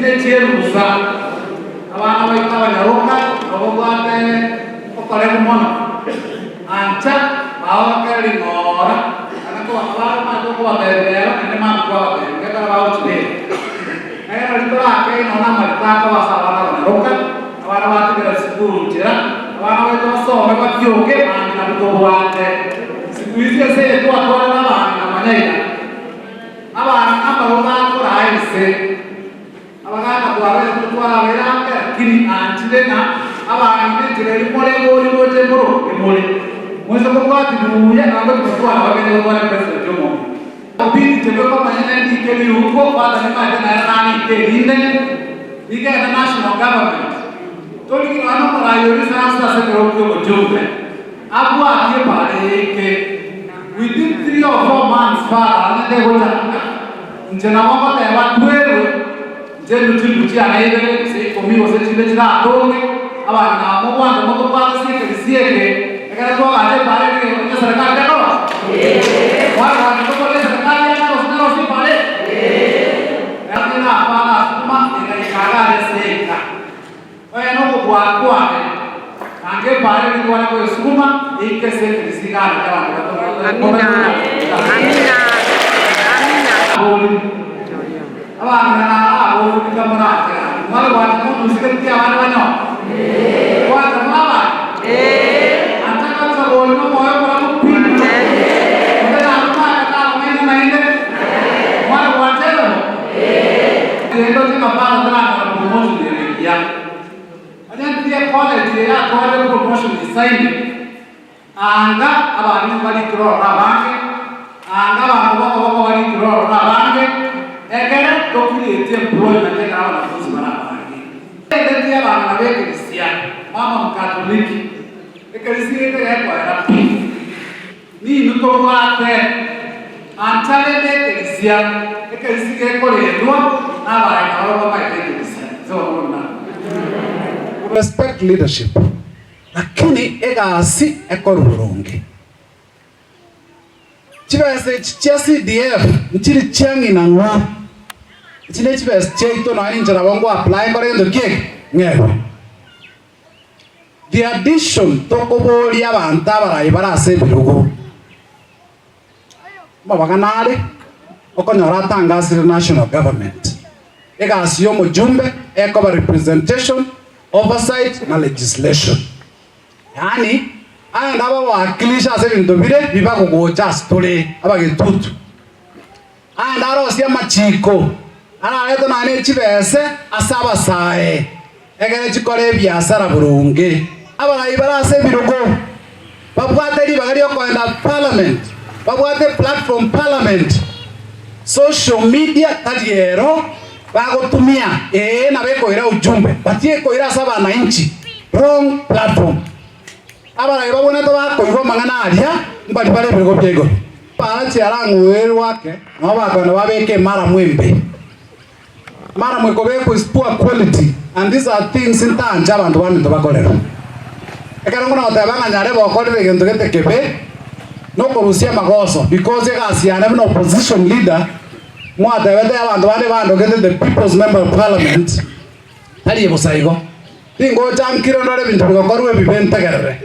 ne chierusa, abana baito abanyaroka nabo babwate okoremu mono. Ancha baorokereri ng'ora, naende nkoba abare omanyete okobateebia rero, naende mambia kwabateebia, gekogera bagochibeka. Ekero ritorakei nonya namariko akoba ase abana abanyaroka, abana batigera chisukuru nchera, abana baito basome bakioke, mambia nabwo tobwate. Siku hizi ense eye twatwarire abang'ina manya iga. Abang'ina mbarabwo bakoraa ense. Abagaaka twabeire totwarabeire ake, lakini anchire ng'a abang'ina enchera eria more bori gocha igoro emore. Moise kobwati buya nabo timotwara bagende gotwara epresident omonto. Obidi tebeka omonyene ndike riuko father nimaete nere narike erinde rigende national government torigi nonya nomorai oria oisaranse ase ekerogo kia obochumbe abwatie epara eye within 3 or 4 months father onye tegochaka Inche nabo ngoteba twerwe, inche nduche chinduchi chiane ibere, gose ikomi, gose chinde chiratonge, abang'ina aba mobwate motobwate ase ekerisia eke, ekero twagacha epaara ere igoro onye eserekari tekorosa? Mwana gwancha tokore eserekari yane gose nerosie epaara eye? Naki nafana asukuma egaika iga aria ase enka. Oye nokobua kwane, anga epaara eria tware koyesuguma eike ase ekerisia iga aria abanto Amina. Amina. Amina. Abang'ina naro abofunika morache gaki. Mware gwancha monusigetie abande banyore? Gwancha more abande? Ancha kabisa bori nomoyo omorabu pi. Onde natomake tagong'aina naende. Mware gwancha ere bo? Rende oche ng'a Paulo taranyora promotion ere engiya. Onye ndiria ecollege eye atwarire promotion isaine, Anga abalimu barikire ororo abange, anga abanto b'okoboko barikire ororo abange, ekere to create employment ekero abanafunzi bare abange. Endetie abang'ina b'ekerisia, mama mkatoliki, ekerisia gete gekoera pi, ninwe tobwate, ancha rende ekerisia, ekerisia gekorendwa nabarai nabarabwo bamaete ekerisia. Inse bono buna. Respect leadership. Lakini egasi ekorwa boronge. Chibesa echi chia CDF nchiri chia ng'ina ng'o, echi ne chibesa chiaito nonya ninche nabo ngo apply nkore gento ki eke? Ng'egwe. The addition tokoboria abanto abarai bare ase ebirogo, amabang'ana are okonyora atangasire national government. Egasi ya omojumbe ekoba representation, oversight na legislation. Yaani aya nabawakilisha ase ebinto bire bibagogocha ase tore abagetutu. Aya narosie amachiko ararete nonya ne chibese ase abasae egere chikore ebiasara boronge. Abarai bare ase ebirogo babwate ribaga riokoenda parliament, babwate platform parliament, social media tari ero bagotumia ee nabo ekoira ujumbe but ekoira ase abanainchi wrong platform. Abarai babwenerete bakoigwa amang'ana aria mbari bare ebirogo bia igoro. Barache arang'uerwe ake nabo bakoenda babeke emaramu embe. Maramu ekobekwa is poor quality and these are things ntanche abanto baminto bakorerwe. Ekero ngona goteba ng'a nyarebe okorire egento gete kebe, nokorusia amagoso because egasi yane buna opposition leader, mwatebete abanto bande bandogete the people's member of parliament, tari bosa igo. Tingocha nkire ndore ebinto bigokorwa ebibe ntegerere.